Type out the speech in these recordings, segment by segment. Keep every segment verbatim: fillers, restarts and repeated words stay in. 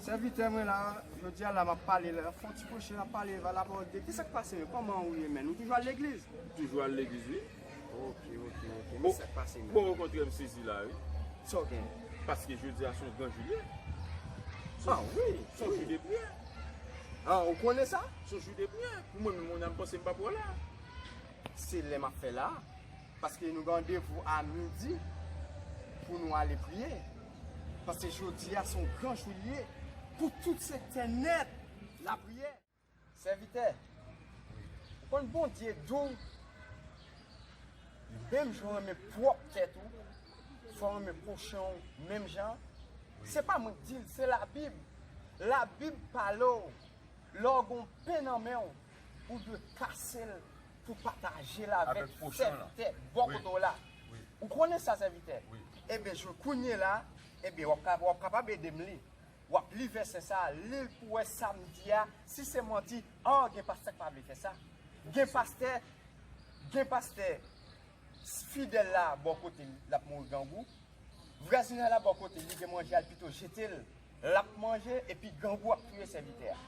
Sèvitè mwen la, jodi a la m ap pale la, fè yon ti pwoche, m ap pale va lapawòl de Dye. Sa k pase menm? Kòman ou ye menm? Ou toujou al legliz? Toujou al legliz, wi. Ok, ok, ok. Men sa k pase menm? Bon, okontrè, m sezi la, wi. Sa w gen? Paske jodi a se yon gran jou l ye. Ah, wi, se yon jou de priyè. Ah, ou konnen sa? Se yon jou de priyè. Pou mwen menm, mwen menm, m panse m p ap wè w la. Se lè m ap fè la. Paske nou gen randevou a midi pou nou ale priye. Paske jodi a se yon gran jou l ye pou tout sektè nèt lapriyè. Sèvitè, ou konn Bondye di w, menm jan w renmen pwòp tèt ou, fò w renmen pwochen w menm jan. Se pa mwen k di l, se Labib. Labib pale w, lè w gen yon pen nan men w, ou dwe kase l pou pataje l avèk sèvitè bò kote w la. Ou konnen sa, sèvitè? Ebyen, kounye la, ebyen, w ap ka, w ap kapab ede m li. W ap li vèsè sa a, li l pou w wè sa m di a, si se manti, ah, gen pastè k pa vle fè sa. Gen pastè, gen pastè fidèl la bò kote l, l ap mouri grangou. Vwazin la bò kote l, li gen manje a, l pito jete l. L ap manje, epi grangou ap touye sèvitè a.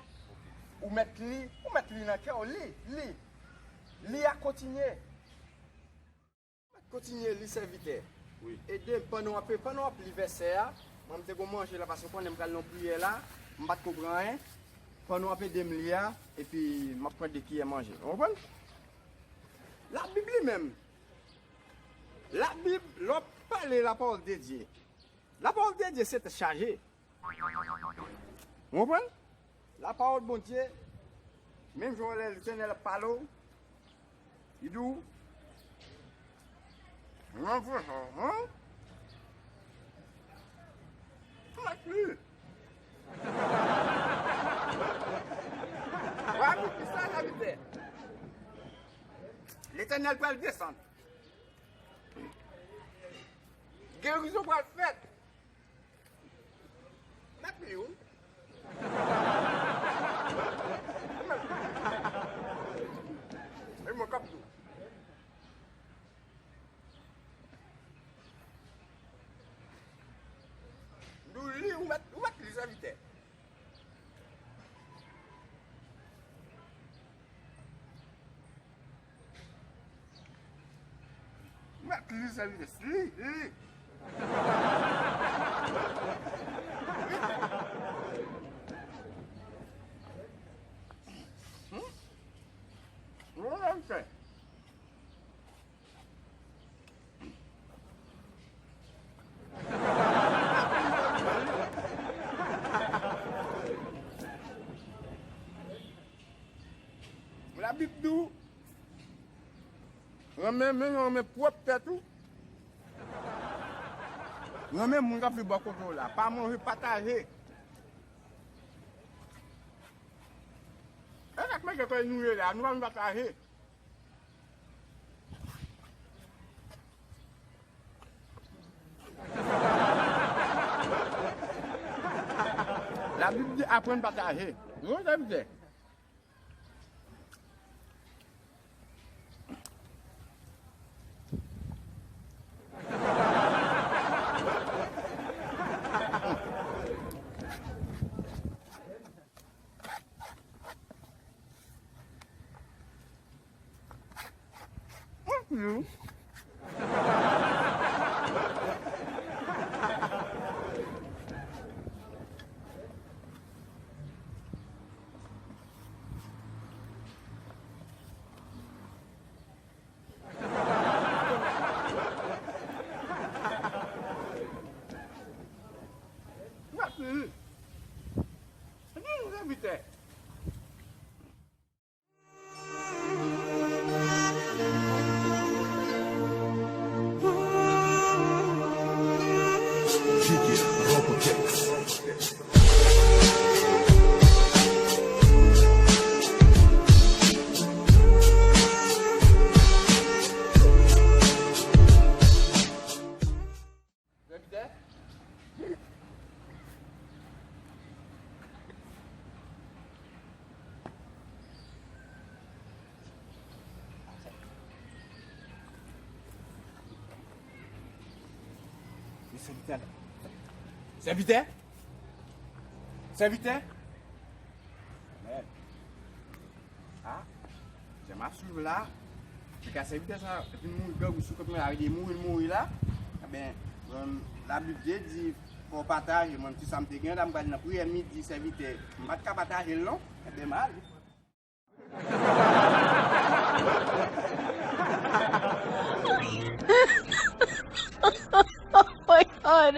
Ou mèt li, ou mèt li nan kè w, li, li, li a kontinye. Kontinye li, sèvitè. Ede m pandan w ap, pandan w ap li vèsè a. Mwen, m te gon manje la, paske w konnen m pral nan priyè la. M pa t ko pran anyen. Pandan w ap ede m li a, epi m ap pran de kiyè manje. Ou konprann? Labib li menm. Labib, lè w ap pale lapawòl de Dye. Lapawòl de Dye se tèt chaje. Ou konprann? Lapawòl Bondye, menm jan w wè lè Letènèl ap pale w, li di w, nan fè sa, hein? Mèt li. W ap di sa, sèvitè. Letènèl pral desann. Gerizon pral fèt. Mèt li, wi. E mwen k ap di w. Nou li, ou mèt, ou mèt li, sèvitè. Mèt li, sèvitè, li, li. Hmm? Ou wè sa m fè? Labib di w, renmen, men renmen pwòp tèt ou. Renmen moun k ap viv bò kote w la. Pa manje, pataje. E sa k mete kòy nou ye la, nou pa vin pataje. Labib di aprann pataje. Wi, sa vle di. Sèvitè? Sèvitè la. Sèvitè? Sèvitè? Mèd. A, jan m ap swiv la, se ka sèvitè sa vin mouri, gang ou sou kont mwen la, li mouri, li mouri la. Enben, mwen, Labib di, di, fò w pataje, mwen, ti sa m te gen la, m pral nan priyè midi, sèvitè, m pa t ka pataje l non. Enben, m ale. Oh my god.